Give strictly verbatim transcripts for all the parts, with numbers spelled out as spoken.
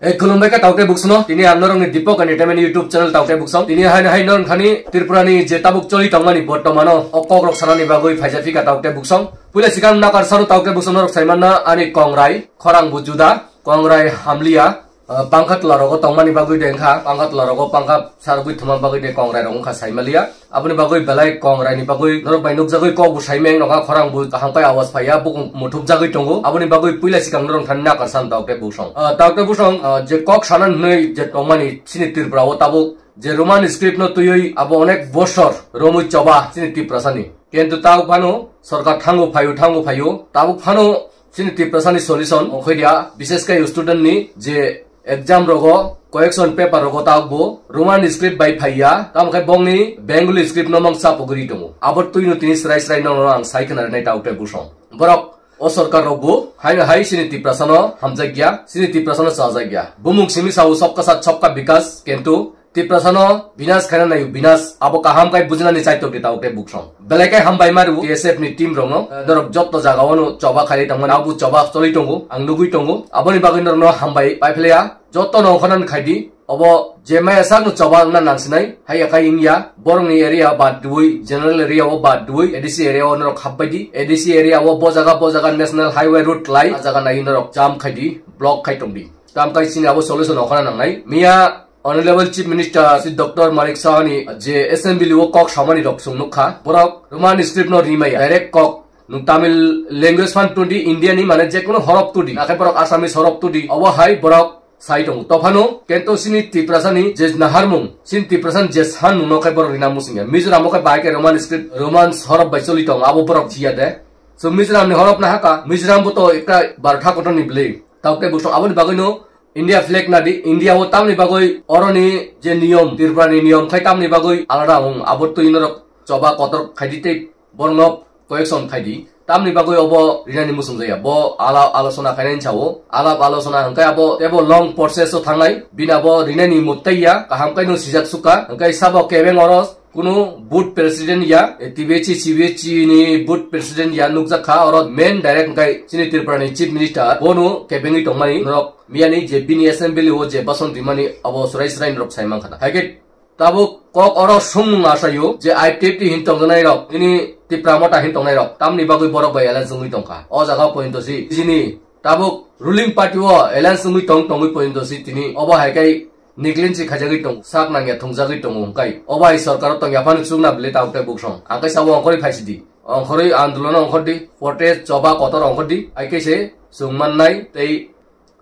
E, khulumbai kha taukte buksongno. Tini ang norokni Deepak Entertainment YouTube channel taukte buksong. Tini haino hai norok thani Tripura ni je tabuk choli tongmani bortomano o kokrok sanani bagwi phaijak phika taukte buksong. Puila sikang nakar saro taukte buksong norok saimanna ani kongrai, khorang bujuda, kongrai hamliya, ah, pangkha tla rogo tongmani bagwi de wngkha, pangkha tla rogo pangkha sargwi thuma bagwi de kongrai rok wngkha saimaliya. Aboni bagwi belai kongrai ni bagwi norok bai nukjagwi kok bo saimeng nokha khorang bo kaham kai awas phaiya bukung muthuk jagwi tongo. Aboni bagwi puila sikang norok thani nakar san taukte busong. Ah, taukte busong, ah, je kok sanan hwnwi je tongmani chini Tripura o tabuk je Roman script no twiwi abo onek bosor romwi choba chini Tiprasa ni. Kintu tauk phano sorkar thango phaio thango phaio tabuk phano chini Tiprasa ni solution okhoi dia, bishesh kai student ni je exam rogo, correction paper rogo tabuk bo Roman script bai phaiya, tamo khe bongni Bengali script no mang chapo gri tongo. Abo twino tini srai srai no ang sai khna nai taukte busong. Borok o sorkar rok bo haino hai chini Tiprasa no hamjak ya, chini Tiprasa no chajak ya. Bumung simi sao sabka sath sabka bikas, kintu Tiprasa no binas khaina naio binas, abo kaham kai bujinani chaitok di taukte buksong. Belai kai hambai maru T S F ni team rok no, eh, norok jotto jaga o no choba khai tongmani, abo choba choli tongo, ang nugwi tongo. Aboni bagwi norok no hambai pai pheleya, jotto no ongkhorna khai di. Obo je maya sak no choba wngna nangsinai, hai ya kai wngya, borok ni area bad dui, general area o bad dui, A D C area o norok hapbai di, A D C area o bo jaga bo jaga national highway road lai, a jaga nai norok jam khai di, block khai tong di. Tam kai chini abo solution ongkhorna nangnai. Miya Honorable Chief Minister Sri Doctor Manik Saha ni je assembly o kok samani rok chwng nukha, borok Roman script no rimaya, direct kok nung Tamil language phan tudi, India ni mane je kono horop tudi, nakhai borok Assamese horop tudi, obo hai borok sai tongo. Tophano kento chini Tiprasa ni je naharmung, chini Tiprasa ni je sanmung no khai borok rina musingya. Mizoram o khai bai khe Roman script, Roman horop bai choli tongo, abo borok jiya de. So Mizoram ni horop na haka, Mizoram bo to ekta barotha kotor ni bwlwi. Taukte busong aboni bagwi no India flag nadi, India o tamni bagwi oroni je niyom, Tripura ni niyom khai tamni bagwi alada wng, abo twi norok choba kotor khaidi tei borno correction khaidi. Tamni bagwi obo rinani musung jaya, bo alap alochona khainai sao, alap alochona hwnkhe abo tebo long process o thangnai, bini abo rinani muttaiya, kaham khaino sijak suka, hwnkhe sabo kebeng oro kunu board president ya, T B H C, C B H C ni board president ya nukjak kha, oro main direct hwnkhe chini Tripura ni chief minister, bono kebengwi tongmani norok miyani je bini assembly o je bason rimani abo srai srai norok sai mankha. Haikhe tabuk kok oro songmung asaio je I T F T hin tongjanai rok, ini Tipra Motha hin tongnai rok, tamni bagwi borok bai alliance wngwi tongkha. O jaga o pointo si, chini tabuk ruling party o alliance wngwi tong, tongwi pointo si tini obo haikhai Niklinchi khaijagwi tongo, sak nangya thungjagwi tongo hwnkhe. Obo hai sorkaro tongya phano chukna bwle tabuk tei buksong. Ang khe sabo ongkhorwi phaisidi. Ongkhorwi andolono ongkhordi, protest choba kotor ongkhordi. Hai khe se chwng mannai tei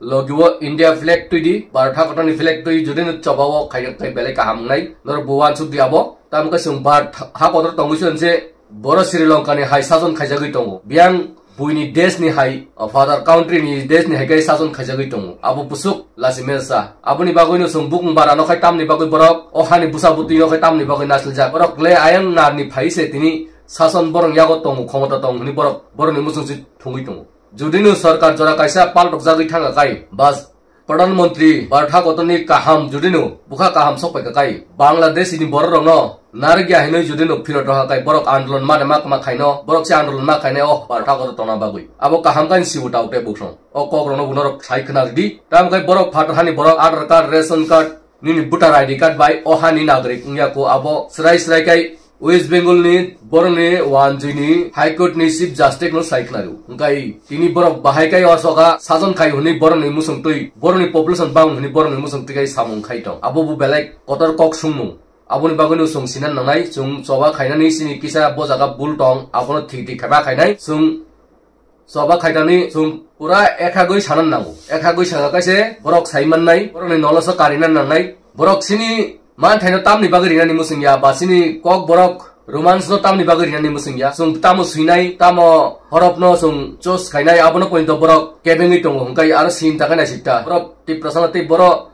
logi o India flag twidi, Bharat hakotorni flag twi judino choba o khaijak tei belai kaham wngnai. Norok bo uansukdi abo. Tamo khe chwng Bharat ha kotor tongwi se Boro Sri Lanka ni hai sason khaijagwi tongo. Biyang buini desh ni hai, o, father country ni desh ni hai khe sason khaijagwi tongo. Abo busuk lasi mesa. Aboni bagwi no chwng bukung bara no khai tamni bagwi borok, o hani busa butwi no khai tamni bagwi nasliljak. Borok le ayang nar ni phai se tini sason borok yago tongo, khomota tongo hwnwi borok, borok ni muchung si thungwi tongo. Judino sorkar jora kaisa paltok jagwi thanga kai, bas Pradhan Mantri Bharat hakotorni kaham judino bukha kaham sokpai kakai, Bangladesh ni borok rokno narikya hinwi judino phirot roha kai borok andolon made ma kma khaino, borok se andolon ma khainai o Bharat hakotor tongna bagwi. Abo kaham kain sibu tau tei buksong. O kok rokno bunorok sai khna ridi. Tam kai borok phatar hani borok Aadhaar card, ration card, nini voter I D card bai o hani nagrik wngya kho abo srai srai kai West Bengal ni borokni wanjui ni High Court ni Chief Justice no sai khnario. Hwnkhe tini borok bahai kai o soka sajon khai hwnwi borokni muchung twi, borokni population bang hwnwi borokni muchung twi kai samung khai tong. Abo bo belai kotor kok sungmung. Aboni bagwi no chwng sinan nangnai, chwng choba khainani chini kisa bo jaga bul tong, abono thik thik khaiba khainai, chwng Choba khaitani chwng pura ekhagwi sanan nango. Ekhagwi saka kaise borok sai mannai, borokni noloso karina nangnai. Borok chini manthaino tamni bagwi rinani muchung ya, ba chini kok borok romance no tamni bagwi rinani muchung ya. Chwng tamo swinai, tamo horop no chwng choose khainai, abono pointo borok kebengwi tongo, hwnkhe aro sin takhai naisikta. Borok Tiprasa no tei borok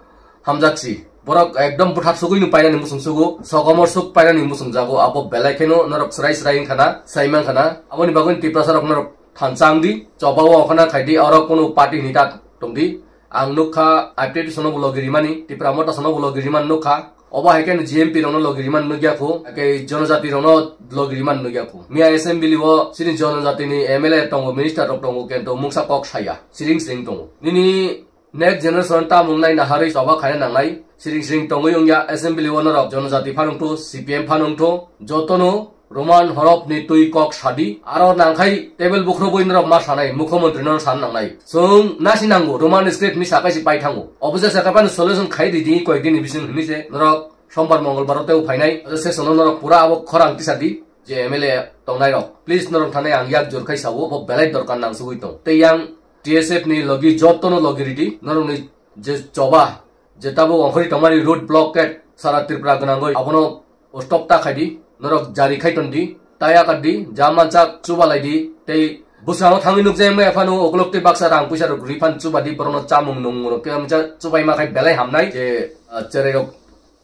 hamjak si. Borok ekdom bwthak sugwi no painani muchung sugo, sokomor suk painani muchung jago, abo belai kheno norok srai srai wngkha na, sai mankha na. Aboni bagwi Tiprasa rok norok thansa wngdi, choba o okhana khaidi, oro kunu party ni ta tongdi. Ang nukha, I P F T sono bo logi rimani, Tipra Motha sono bo logi rimani nukha. Obo hai kheno G M P rokno logi rimani nukya khu, hakhe jonojati rokno logi rimani nukya khu. Miya assembly o chini jonojati ni M L A tongo, minister rok tongo, kento mungsa kok saya, siring siring tongo. Nini Next generation tamung nai naharwi choba khaina nangnai. Siring siring tongwi wngya assembly o norok jonojati phanungthu, C P M phanungthu, jotono Roman horop ni twi kok sadi. Aro nangkhai table bukhrobwi norok ma sanai, mukhyamantri no san nangnai. Chwng nasi nango, Roman script ni sakai si pai thango. Obo je sakai phano solution khai di di koyek din ni bising hinwi se norok sombar mongolbar o tei phainai. Session o norok pura abo khorang tisa di je M L A tongnai rok. Please norok thanai ang yak jor khai sabo, bo belai dorkar nang sugwi tong. Tei yang T S F ni logi jotono logi ridi, norok ni je choba, je tabuk ongkhorwi tongmani road blockade sara Tripura gwnangwi abono stop ta khaidi, norok jari khai tondi, taya kadi, ja manchak chuba laidi, tei bwskango thangwi nukjai wngmaya phano ukulok tei baksa rang puisa rok refund chuba di, borokno chamung nungmung rok khe amcha chubai ma khai belai hamnai, je, ah, cherai rok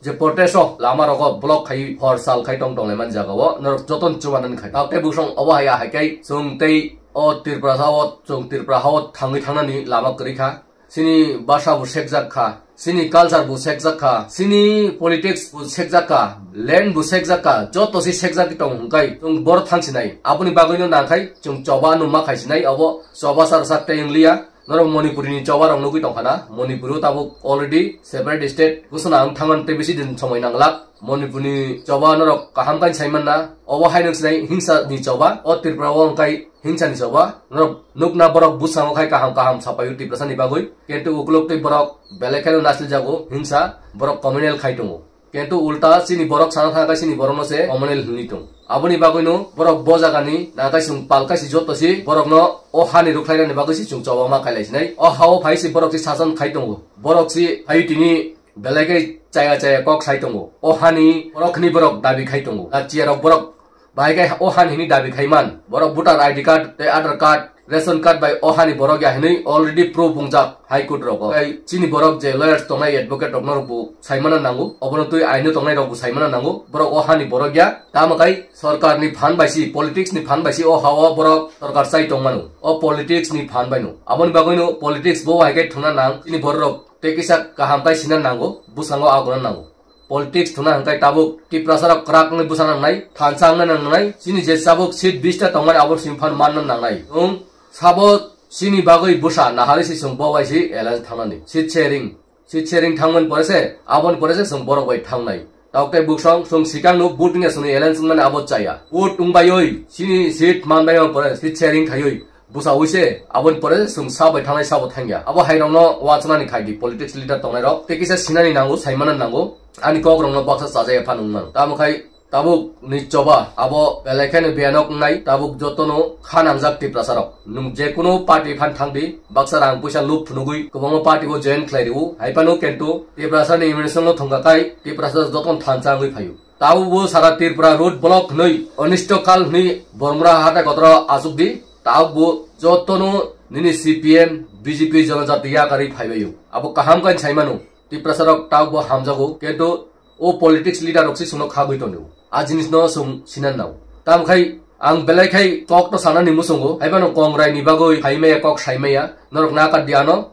je protest o lama rogo block khai hor sal khai tong tong lai man jaga o norok joton chuba nani khai. Tabuk tei bwskango obo hai ahai kai chwng tei o Tripura sa o chwng Tripura ha o thangwi thangnani lama kwrwi kha. Chini basa bo sekjak kha, chini culture bo sekjak kha, chini politics bo sekjak kha, land bo sekjak kha, joto se sekjak tong hwnkhe chwng boro thangsinai. Aboni bagwino nangkhai chwng choba numa khaisinai, obo choba sar sak tei wngliya. Norok Manipuri ni choba rok nugwi tongkha na, Manipur o tabuk already separate state ghosona wng thangmani tei bisi din somoi nanglak. Manipur ni choba norok kaham khe saimanna, obo hai nung sinai hingsa ni choba, o Tripura o wngkhai hingsa ni choba, norok nukna borok bwskango khai kaham kaham sapaio Tiprasa ni bagwi, kintu ukulok tei borok belai kheno nasil jago hingsa, borok communal khai tongo. Kintu ulta chini borok sana thangkha chini borok no se communal hinwi tong. Aboni bagwi no borok bo jaga ni nakai sung palkai si joto si borok no o hani rukhlai nani bagwi si chwng choba ma khailai sinai. O ha o phai si borok si sason khai tongo. Borok si hai tini belai khe chaya chaya kok sai tongo. O hani borok hini borok dabi khai tongo. A chair rok borok bahai khe o hani hini dabi khai man. Borok voter I D card tei Aadhaar card, ration card bai o hani borok ya hinwi already proof wngjak High Court rogo. Tei chini borok je lawyers tongnai, advocate rok norok bo saimana nango. Obono twi aino tongnai rok bo saimana nango. Borok o hani borok ya. Tamo kai sorkar ni phan bai si, politics ni phan bai si o ha o borok sorkar chai tongmano. O politics ni phan bai no. Aboni bagwi no politics bo hai khe thwngna nang. Chini borok rok tei kisa kaham kai sina nango, bwskango aguna nango. Politics thwngna hwnkhe tabuk Tiprasa rok kwrak wngwi bwsa nangnai, thansa wngna nangnai, chini je tabuk seat bista tongmani abo simi phan manna nangnai. Chwng sabo chini bagwi bwsa naharwi se chwng bo bai se alliance thangnani. Seat sharing, seat sharing thangmani pore se, aboni pore se chwng borok bai thangnai. Tabuk tei bwswng chwng sikang no vote wngya chwngni alliance wngmani abo chaya. Vote wngbai oi, chini seat manbai pore seat sharing khaiwi. Bwsa wi se, aboni pore chwng sa bai thangnai, sa bo thangya. Abo hai rokno uansuknani khai di, politics leader tongnai rok. Tei kisa sinani nango, saimana nango. Ani kok rokno baksa chajaya phan wng mano. Tamo khai tabuk ni choba, abo belai kheno biyanok wngnai, tabuk jotono kha nangjak Tiprasa rok. Nwng je kuno party phan thang di, baksa rang puisa lub phunugwi, kwbangma party o join khlai rwo. Hai phano kintu Tiprasa ni administration no thongkha khai, Tiprasa jotono thansa wngwi phaio. Tabuk bo sara Tripura road block hwnwi, onisto kal hwnwi, Bormura hatai kotor achuk di, tabuk bo jotono nini C P M, B J P, Jonojati yakarwi phaibaio. Abo kaham khe saimano, Tiprasa rok tabuk bo hamjago, kintu o politics leader rok se chwngno khagwi tongo. A jinis no chwng sinan nao. Tam khai ang belai khai kok to sanani muchungo, hai phano Kongrai ni bagwi phaimaya kok saimaya, norok nakar di ano,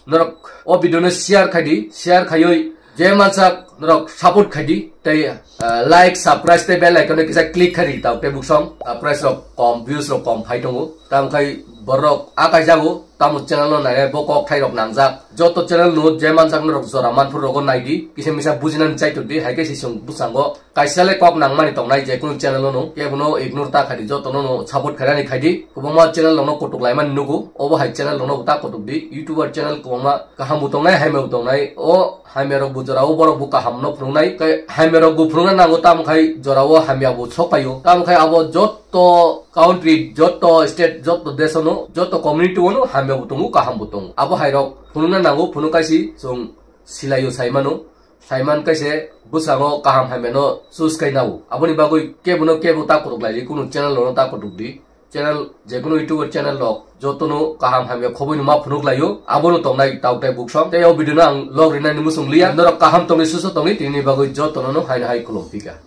norok o video no share khai di, share khaioi je mansak norok support khai di, tei, ah, like, subscribe tei bell icon no kisa click khai di, tao tei buksong, ah, price rok kom, views rok kom phai tongo. Tam khai borok akai jago, tamo channel no nai bo kok thai rok nangjak. Joto channel no je mansak norok jora manphur rogo nai di, kisa misa bujinani chai tor di, hai khe si chwng bwskango. Kaisa le kok nangmani tongnai je kunu channel no, kebono ignore ta khai di, jotono no support khainani khai di. Kwbangma channel rokno kutuk laimani nugo, obo hai channel rokno ta kutuk di. YouTuber channel kwbangma kaham bo tongnai, hamya bo tongnai. O hamya rok bo jora o borok bo kaham no phunuknai. Kai hamya rok bo phunukna nango, tamo khai jora o hamya bo sok paio. Tamo khai abo jotto country, jotto state, jotto desh no, jotto community o no hamya bo tongo, kaham bo tongo. Abo hai rok phunukna nango, phunuk kaisi chwng silaio saimano. Saiman kaise bwskango kaham hamya no choose khai nao. Aboni bagwi kebono kebo ta kutuk lai di, kunu channel rokno ta kutuk di. Channel, jekunu YouTube channel rok jotono kaham hamya khoboi no ma phunuk laio. Abono tongnai tao tei buksong. Tei o video no ang log rinani muchung liya. Norok kaham tongni susa tongni tini bagwi jotono no hai no hai khulum phika.